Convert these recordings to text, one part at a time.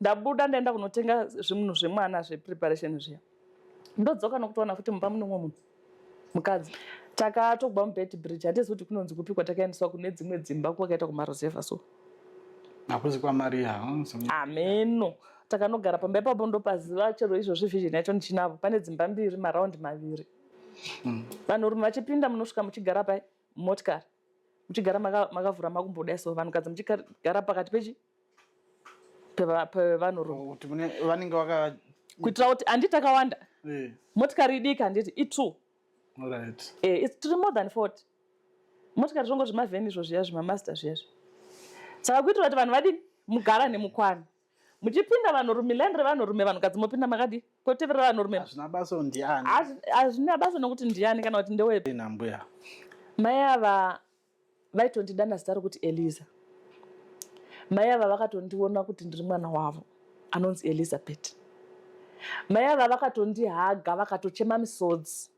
Ndabuda ndaenda kunotenga zvimunhu zvemwana zvepreparation zviya. Ndodzoka nokutoona futi mumba mune umwe munhu mukadzi. Takatogwa mubed bridge hatizi kuti kunonzi kupi kwatakaendeswa kune dzimwe dzimba kwakaita kumaruzevha so. Hakuzi kwaMaria. Ameno. Takanogara pamba ipapo ndopaziva chero izvozvi vision yacho ndichinavo. Pane dzimba mbiri maraundi maviri. Vanhurume vachipinda munosvika muchigara pai mumotikari. Muchigara makavhura makumbo kudai so vanhukadzi muchigara pakati pechi pevanhurume. Kuti mune vanenge vaka kuitira kuti handiti takawanda. Eh. Motikari idiki handiti i2. Right. Eh, it's tiri more than 40. Motikari zvongo zvimavheni izvo zviya zvimamaster zviya zviya. Saka kuitira kuti vanhu vadini mugara nemukwana. Muchipinda vanhurume line revanhurume vanhukadzi mopinda makadii kotevera vanhurume. Hazvina basa ndiani. Hazvina basa nokuti ndiani kana kuti ndewepi. Nambuya. Mai ava vaitondidana zita rokuti Eliza. Mai ava vakatondiona kuti ndiri mwana wavo anonzi Elizabeth. Mai ava vakatondihaga vakatochema misodzi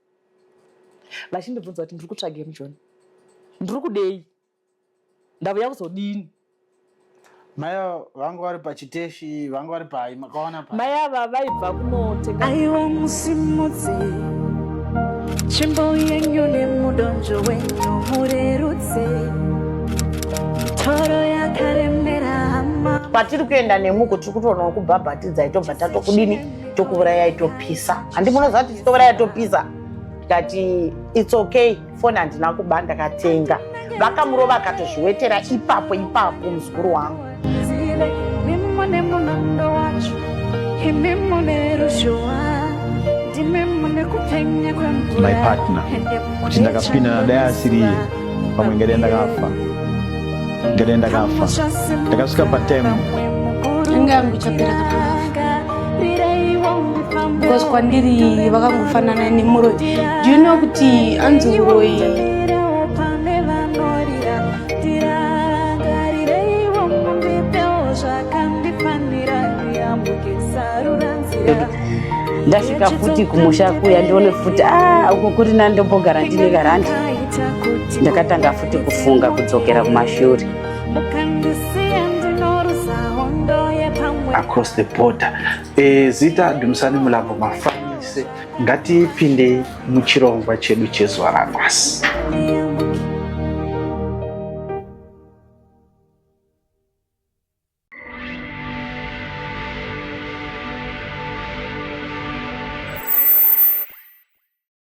vachindibvunza kuti ndiri kutsvagei mujoni, ndiri kudei, ndavuya kuzodini. Mai vangu vari pachiteshi, vangu vari pai, makawana pai. Mai ava vaibva kunotenga. Aiwa musimudze tsvimbo yenyu nemudonzvo wenyu murerutse mitoro yakaremera hama. Kwatiri kuenda nemuko tiri kutoonawo kubhabhatidzai tobva tatokudini tokuurayai topisa. Handi munoziva kuti titouraya topisa tikati it's okay foni handina kuba ndakatenga vakamurova akatozviwetera ipapo ipapo muzukuru wangu. My partner kuti ndakapinda nadai asiri iye pamwe ngadai ndakafa ngadai ndakafa ndakasvika patime Inga yangu ichapera kana because kwandiri vakangofanana nemuroyi. Do you know kuti anzi uroyi Ndasvika futi kumusha kuya ndione futi ah, uko kuri nani ndombogara ndine karandi. Ndakatanga futi kufunga kudzokera kumashure. Across the border. E, zita Dumisani Mulambo Mafanise. Ngatipindei muchirongwa chedu chezuva ranhasi.